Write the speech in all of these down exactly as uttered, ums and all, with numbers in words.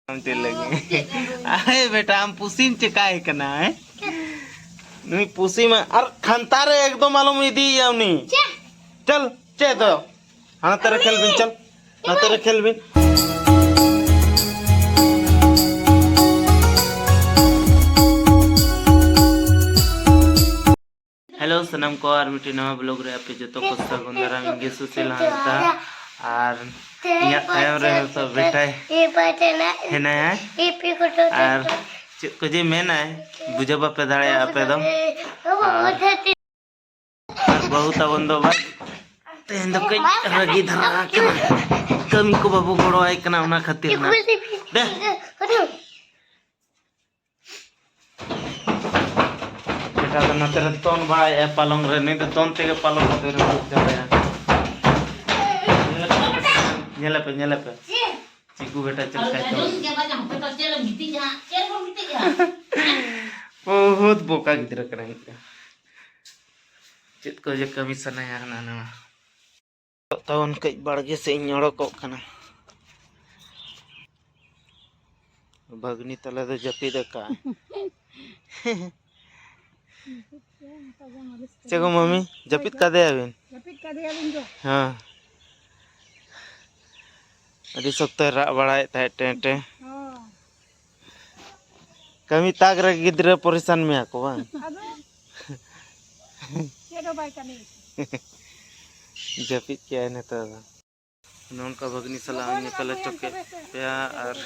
ᱟᱢ ᱪᱮᱫ ᱞᱟᱹᱜᱤᱫ? ᱟᱭ ᱵᱮᱴᱟ, ᱟᱢ ᱯᱩᱥᱤᱢ ᱪᱮᱠᱟᱭ ᱠᱟᱱᱟ, ᱦᱮᱸ? ᱱᱩᱭ ᱯᱩᱥᱤ ᱢᱟ ᱟᱨ ᱠᱷᱟᱱᱛᱟ ᱨᱮ ᱮᱠᱫᱚᱢ ᱟᱞᱚᱢ ᱤᱫᱤᱭᱮᱭᱟ ᱩᱱᱤ᱾ ᱪᱮᱫ? ᱪᱚᱞ, ᱪᱮᱫ ᱫᱚ? ᱦᱟᱱᱛᱮ ᱨᱮ ᱠᱷᱮᱞ ᱵᱤᱱ, ᱪᱚᱞ᱾ ᱦᱟᱱᱛᱮ ᱨᱮ ᱠᱷᱮᱞ ᱵᱤᱱ᱾ ᱦᱮᱞᱳ ᱥᱟᱱᱟᱢ ᱠᱚ, ᱟᱨ ᱢᱤᱫᱴᱮᱱ ᱱᱟᱣᱟ ᱵᱞᱚᱜ ᱨᱮ ᱟᱯᱮ ᱡᱚᱛᱚ ᱠᱚ ᱥᱟᱹᱜᱩᱱ ᱫᱟᱨᱟᱢ᱾ ᱤᱧ ᱜᱮ ᱥᱩᱥᱤᱞ ᱦᱟᱸᱥᱫᱟ, ᱟᱨ ᱤᱧᱟᱹᱜ ᱛᱟᱭᱚᱢ ᱨᱮ ᱱᱤᱛᱚᱜ ᱵᱮᱴᱟᱭ ᱦᱮᱱᱟᱭᱟ, ᱟᱨ ᱪᱮᱫ ᱠᱚ ᱡᱮ ᱢᱮᱱᱟᱭ, ᱵᱩᱡᱷᱟᱹᱣ ᱵᱟᱯᱮ ᱫᱟᱲᱮᱭᱟᱜᱼᱟ ᱟᱯᱮ ᱫᱚ᱾ ᱟᱨ, ᱟᱨ ᱵᱟᱹᱦᱩ ᱛᱟᱵᱚᱱ ᱫᱚ ᱵᱟᱝ, ᱛᱮᱦᱮᱧ ᱫᱚ ᱠᱟᱹᱡ ᱨᱟᱹᱜᱤ ᱫᱷᱟᱨᱟ ᱟᱠᱟᱱᱟ, ᱠᱟᱹᱢᱤ ᱠᱚ ᱵᱟᱵᱚ ᱜᱚᱲᱚᱣᱟᱭ ᱠᱟᱱᱟ, ᱚᱱᱟ ᱠᱷᱟᱹᱛᱤᱨ ᱱᱟ᱾ ᱫᱮ᱾ ᱵᱮᱴᱟ ᱫᱚ ᱱᱚᱛᱮ ᱨᱮ ᱫᱚᱱ ᱵᱟᱲᱟᱭᱮᱫᱼᱟ ᱯᱟᱞᱚᱝ ᱨᱮ, ᱱᱩᱭ ᱫᱚ ᱫᱚᱱ ᱛᱮᱜᱮ ᱯᱟᱞᱚᱝ ᱠᱚᱫᱚᱭ ᱨᱟᱹᱯᱩᱫ ᱪᱟᱵᱟᱭᱟ᱾ ᱧᱮᱞᱮᱯᱮ, ᱧᱮᱞᱮᱯᱮ, ᱪᱤᱠᱩ ᱵᱮᱴᱟ ᱪᱮᱫ ᱞᱮᱠᱟᱭ ᱫᱚᱱ᱾ ᱵᱚᱦᱩᱛ ᱵᱚᱠᱟ ᱜᱤᱫᱽᱨᱟᱹ ᱠᱟᱱᱟᱭ ᱢᱤᱫᱴᱮᱱ᱾ ᱪᱮᱫ ᱠᱚ ᱡᱮ ᱠᱟᱹᱢᱤ ᱥᱟᱱᱟᱭᱟ ᱦᱟᱱᱟ ᱱᱟᱣᱟ᱾ ᱛᱟᱵᱚᱱ ᱠᱟᱹᱡ ᱵᱟᱲᱜᱮ ᱥᱮᱫ ᱤᱧ ᱚᱰᱚᱠᱚᱜ ᱠᱟᱱᱟ᱾ ᱵᱷᱟᱹᱜᱽᱱᱤ ᱛᱟᱞᱮ ᱫᱚ ᱡᱟᱹᱯᱤᱫ ᱟᱠᱟᱫ᱾ ᱪᱮᱫ ᱜᱚ ᱢᱟᱹᱢᱤ, ᱡᱟᱹᱯᱤᱫ ᱠᱟᱫᱮᱭᱟᱵᱤᱱ? ᱡᱟᱹᱯᱤᱫ ᱠᱟᱫᱮᱭᱟᱞᱤᱧ ᱫᱚ᱾ ᱦᱮᱸ, ᱟᱹᱰᱤ ᱥᱚᱠᱛᱚᱭ ᱨᱟᱜ ᱵᱟᱲᱟᱭᱮᱫ ᱛᱟᱦᱮᱸᱫ ᱴᱮ ᱴᱮ᱾ ᱦᱚᱸ᱾ ᱠᱟᱹᱢᱤ ᱛᱟᱠ ᱨᱮ ᱜᱤᱫᱽᱨᱟᱹ ᱯᱚᱨᱤᱥᱟᱱ ᱢᱮᱭᱟ ᱠᱚ ᱵᱟᱝ? ᱟᱫᱚ ᱪᱮᱫ ᱦᱚᱸ ᱵᱟᱭ ᱠᱟᱹᱢᱤ᱾ ᱡᱟᱹᱯᱤᱫ ᱠᱮᱜᱼᱟᱭ ᱱᱤᱛᱚᱜ ᱫᱚ᱾ ᱱᱚᱝᱠᱟ ᱵᱷᱟᱹᱜᱽᱱᱤ ᱥᱟᱞᱟᱜ ᱦᱚᱸ ᱧᱮᱯᱮᱞ ᱦᱚᱪᱚ ᱠᱮᱫ ᱯᱮᱭᱟ, ᱟᱨ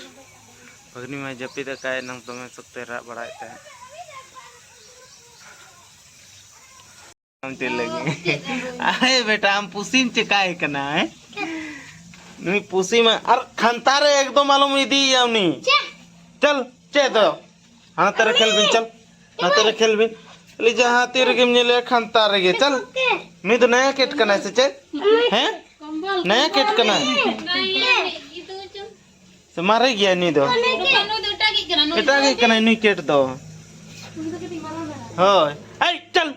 ᱵᱷᱟᱹᱜᱽᱱᱤ ᱢᱟᱭ ᱡᱟᱹᱯᱤᱫ ᱟᱠᱟᱫ, ᱮᱱᱟᱝ ᱫᱚᱢᱮ ᱥᱚᱠᱛᱚᱭ ᱨᱟᱜ ᱵᱟᱲᱟᱭᱮᱫ ᱛᱟᱦᱮᱸᱫ᱾ ᱟᱢ ᱪᱮᱫ ᱞᱟᱹᱜᱤᱫ? ᱟᱭ ᱵᱮᱴᱟ, ᱟᱢ ᱯᱩᱥᱤᱢ ᱪᱮᱠᱟᱭ ᱠᱟᱱᱟ, ᱦᱮᱸ? ᱱᱩᱭ ᱯᱩᱥᱤ ᱢᱟ ᱟᱨ ᱠᱷᱟᱱᱛᱟ ᱨᱮ ᱮᱠᱫᱚᱢ ᱟᱞᱚᱢ ᱤᱫᱤᱭᱮᱭᱟ ᱩᱱᱤ᱾ ᱪᱮᱫ? ᱪᱚᱞ, ᱪᱮᱫ ᱫᱚ? ᱦᱟᱱᱛᱮ ᱨᱮ ᱠᱷᱮᱞ ᱵᱤᱱ, ᱪᱚᱞ᱾ ᱦᱟᱱᱛᱮ ᱨᱮ ᱠᱷᱮᱞ ᱵᱤᱱ᱾ ᱠᱷᱟᱹᱞᱤ ᱡᱟᱦᱟᱸ ᱛᱤ ᱨᱮᱜᱮᱢ ᱧᱮᱞᱮᱭᱟ ᱠᱷᱟᱱᱛᱟ ᱨᱮᱜᱮ, ᱪᱚᱞ᱾ ᱱᱩᱭ ᱫᱚ ᱱᱟᱭᱟ ᱠᱮᱴ ᱠᱟᱱᱟᱭ ᱥᱮ ᱪᱮᱫ? ᱦᱮᱸ? ᱱᱟᱭᱟ ᱠᱮᱴ ᱠᱟᱱᱟᱭ᱾ ᱥᱮ ᱢᱟᱨᱮ ᱜᱮᱭᱟᱭ ᱱᱩᱭ ᱫᱚ? ᱱᱩᱭ ᱫᱚ ᱮᱴᱟᱜᱤᱡ ᱠᱟᱱᱟ, ᱱᱩᱭ ᱫᱚ ᱮᱴᱟᱜᱤᱡ ᱠᱟᱱᱟᱭ ᱱᱩᱭ ᱠᱮᱴ ᱫᱚ᱾ ᱦᱳᱭ᱾ ᱮᱭ, ᱪᱚᱞ᱾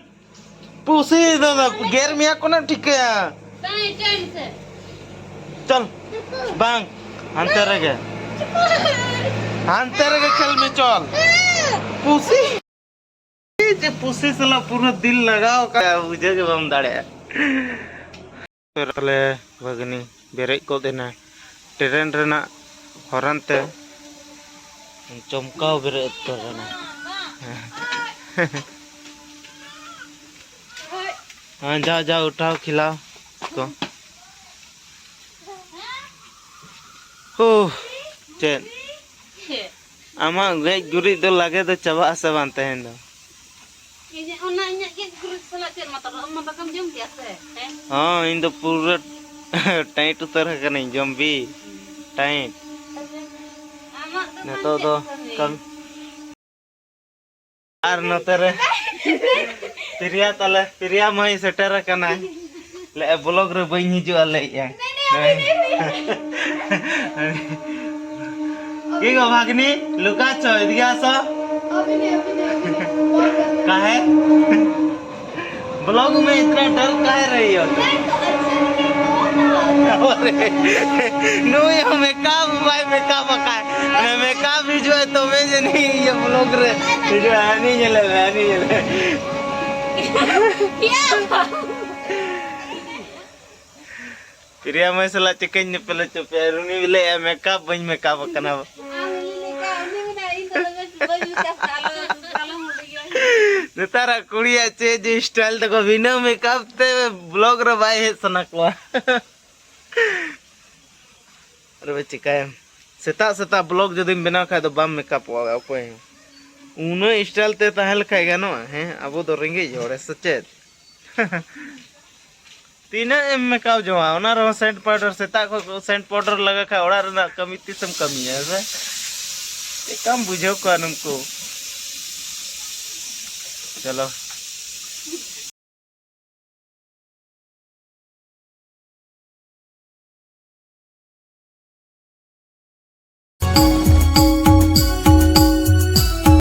ᱯᱩᱥᱤ ᱫᱚ, ᱫᱚ ᱜᱮᱨ ᱢᱮᱭᱟ ᱠᱚ ᱱᱟ ᱴᱷᱤᱠᱟᱹᱭᱟ᱾ ᱵᱟᱝ, ᱮᱴᱟᱜ ᱥᱮᱫ᱾ ᱪᱚᱞ᱾ ᱵᱟᱝ, ᱦᱟᱱᱛᱮ ᱨᱮᱜᱮ᱾ ᱦᱟᱱᱛᱮ ᱨᱮᱜᱮ ᱠᱷᱮᱞ ᱢᱮ, ᱪᱚᱞ᱾ ᱯᱩᱥᱤ᱾ ᱪᱮ ᱯᱩᱥᱤ ᱥᱟᱞᱟᱜ ᱯᱩᱨᱟᱹ ᱫᱤᱞ ᱞᱟᱜᱟᱣ ᱠᱟᱜᱼᱟ, ᱵᱩᱡᱷᱟᱹᱣ ᱜᱮ ᱵᱟᱢ ᱫᱟᱲᱮᱭᱟᱜᱼᱟ᱾ ᱛᱟᱦᱞᱮ ᱵᱷᱟᱹᱜᱽᱱᱤ ᱵᱮᱨᱮᱫ ᱜᱚᱫ ᱮᱱᱟ ᱴᱨᱮᱱ ᱨᱮᱱᱟᱜ ᱦᱚᱨᱟᱱ ᱛᱮ᱾ ᱪᱚᱢᱠᱟᱣ ᱵᱮᱨᱮᱫ ᱩᱛᱟᱹᱨ ᱮᱱᱟ᱾ ᱦᱮᱸ, ᱡᱟᱣ, ᱡᱟᱣ, ᱩᱴᱷᱟᱣ, ᱠᱷᱤᱞᱟᱣ ᱠᱚ᱾ ᱦᱳ, ᱪᱮᱫ? ᱟᱢᱟᱜ ᱜᱮᱡ ᱜᱩᱨᱤᱡ ᱫᱚ ᱞᱟᱜᱮ ᱫᱚ ᱪᱟᱵᱟᱜ ᱟᱥᱮ ᱵᱟᱝ ᱛᱮᱦᱮᱧ ᱫᱚ? ᱤᱧᱟᱹᱜ, ᱚᱱᱟ ᱤᱧᱟᱹᱜ ᱜᱮᱡ ᱜᱩᱨᱤᱡ ᱥᱟᱞᱟᱜ ᱪᱮᱫ ᱢᱟᱛᱟᱞ? ᱟᱢ ᱢᱟ ᱫᱟᱠᱟᱢ ᱡᱚᱢ ᱠᱮᱜᱼᱟ ᱥᱮ? ᱦᱮᱸ? ᱦᱚᱸ, ᱤᱧ ᱫᱚ ᱯᱩᱨᱟᱹ ᱴᱟᱭᱤᱴ ᱩᱛᱟᱹᱨ ᱟᱠᱟᱱᱟᱹᱧ, ᱡᱚᱢ ᱵᱤ ᱴᱟᱭᱤᱴ᱾ ᱟᱢᱟᱜ ᱫᱚ ᱱᱤᱛᱚᱜ ᱫᱚ ᱪᱮᱫ ᱠᱟᱹᱢᱤ? ᱠᱟᱹᱢᱤ᱾ ᱟᱨ ᱱᱚᱛᱮ ᱨᱮ ᱯᱨᱤᱭᱟ ᱛᱟᱞᱮ, ᱯᱨᱤᱭᱟ ᱢᱟᱹᱭ ᱥᱮᱴᱮᱨ ᱟᱠᱟᱱᱟᱭ᱾ ᱞᱟᱹᱭᱮᱜᱼᱟ, "ᱵᱞᱚᱜ ᱨᱮ ᱵᱟᱹᱧ ᱦᱤᱡᱩᱜᱼᱟ", ᱞᱟᱹᱭᱮᱜᱼᱟᱭ᱾ ᱠᱤ ᱜᱳ ᱵᱷᱟᱜᱽᱱᱤ, ᱞᱩᱠᱟ ᱪᱚ, ᱮᱫᱤᱜᱮ ᱟᱥᱚ᱾ ᱠᱟᱦᱮ? ᱵᱞᱚᱜ ᱢᱮ, ᱤᱛᱱᱟ ᱰᱟᱞ ᱠᱟᱦᱮ ᱨᱮᱦᱤ ᱦᱳ ᱛᱩᱢ? ᱱᱩᱭ ᱦᱚᱸ ᱢᱮᱠᱟᱯ ᱵᱟᱭ ᱢᱮᱠᱟᱯ ᱟᱠᱟᱫ᱾ ᱢᱮᱠᱟᱯ ᱦᱤᱡᱩᱜᱼᱟ ᱛᱚᱵᱮ ᱡᱟᱹᱱᱤᱡ ᱤᱭᱟᱹ ᱵᱞᱚᱜ ᱨᱮ ᱦᱤᱡᱩᱜᱼᱟ᱾ ᱦᱟᱹᱱᱤ ᱧᱮᱞᱮ ᱢᱮ, ᱦᱟᱹᱱᱤ ᱧᱮᱞᱮ ᱢᱮ᱾ ᱯᱨᱤᱭᱟ ᱢᱟᱹᱭ ᱥᱟᱞᱟᱜ ᱪᱤᱠᱟᱹᱧ ᱧᱮᱯᱮᱞ ᱦᱚᱪᱚ ᱯᱮᱭᱟ? ᱩᱱᱤ ᱞᱟᱹᱭᱮᱜᱼᱟ, "ᱢᱮᱠᱟᱯ ᱵᱟᱹᱧ ᱢᱮᱠᱟᱯ ᱟᱠᱟᱱᱟ᱾" ᱱᱮᱛᱟᱨᱟᱜ ᱠᱩᱲᱤᱭᱟᱜ ᱪᱮᱫ ᱡᱮ ᱥᱴᱟᱭᱤᱞ ᱛᱟᱠᱚ, ᱵᱤᱱᱟᱹ ᱢᱮᱠᱟᱯ ᱛᱮ ᱵᱞᱚᱜ ᱨᱮ ᱵᱟᱭ ᱦᱮᱡ ᱥᱟᱱᱟ ᱠᱚᱣᱟ᱾ ᱟᱨ ᱪᱤᱠᱟᱹᱭᱟᱢ? ᱥᱮᱛᱟᱜ ᱥᱮᱛᱟᱜ ᱵᱞᱚᱜ ᱡᱩᱫᱤᱢ ᱵᱮᱱᱟᱣ ᱠᱷᱟᱡ ᱫᱚ ᱵᱟᱢ ᱢᱮᱠᱟᱯᱚᱜᱼᱟ ᱚᱠᱚᱭ ᱦᱚᱸ᱾ ᱩᱱᱟᱹᱜ ᱥᱴᱟᱭᱤᱞ ᱛᱮ ᱛᱟᱦᱮᱸ ᱞᱮᱠᱷᱟᱡ ᱜᱟᱱᱚᱜᱼᱟ? ᱦᱮᱸ, ᱟᱵᱚ ᱫᱚ ᱨᱮᱸᱜᱮᱡ ᱦᱚᱲ, ᱥᱮ ᱪᱮᱫ? ᱛᱤᱱᱟᱹᱜ ᱮᱢ ᱢᱮᱠᱟᱯ ᱡᱚᱝᱟ? ᱚᱱᱟ ᱨᱮᱦᱚᱸ ᱥᱮᱱᱴ ᱯᱟᱣᱰᱟᱨ, ᱥᱮᱛᱟᱜ ᱠᱷᱚᱱ ᱥᱮᱱᱴ ᱯᱟᱣᱰᱟᱨ ᱞᱟᱜᱟ ᱠᱷᱟᱡ ᱚᱲᱟᱜ ᱨᱮᱱᱟᱜ ᱠᱟᱹᱢᱤ ᱛᱤᱥᱮᱢ ᱠᱟᱹᱢᱤᱭᱟ, ᱦᱮᱸ ᱥᱮ? ᱪᱮᱫᱠᱟᱢ ᱵᱩᱡᱷᱟᱹᱣ ᱠᱚᱣᱟ ᱱᱩᱠᱩ? ᱪᱚᱞᱚ,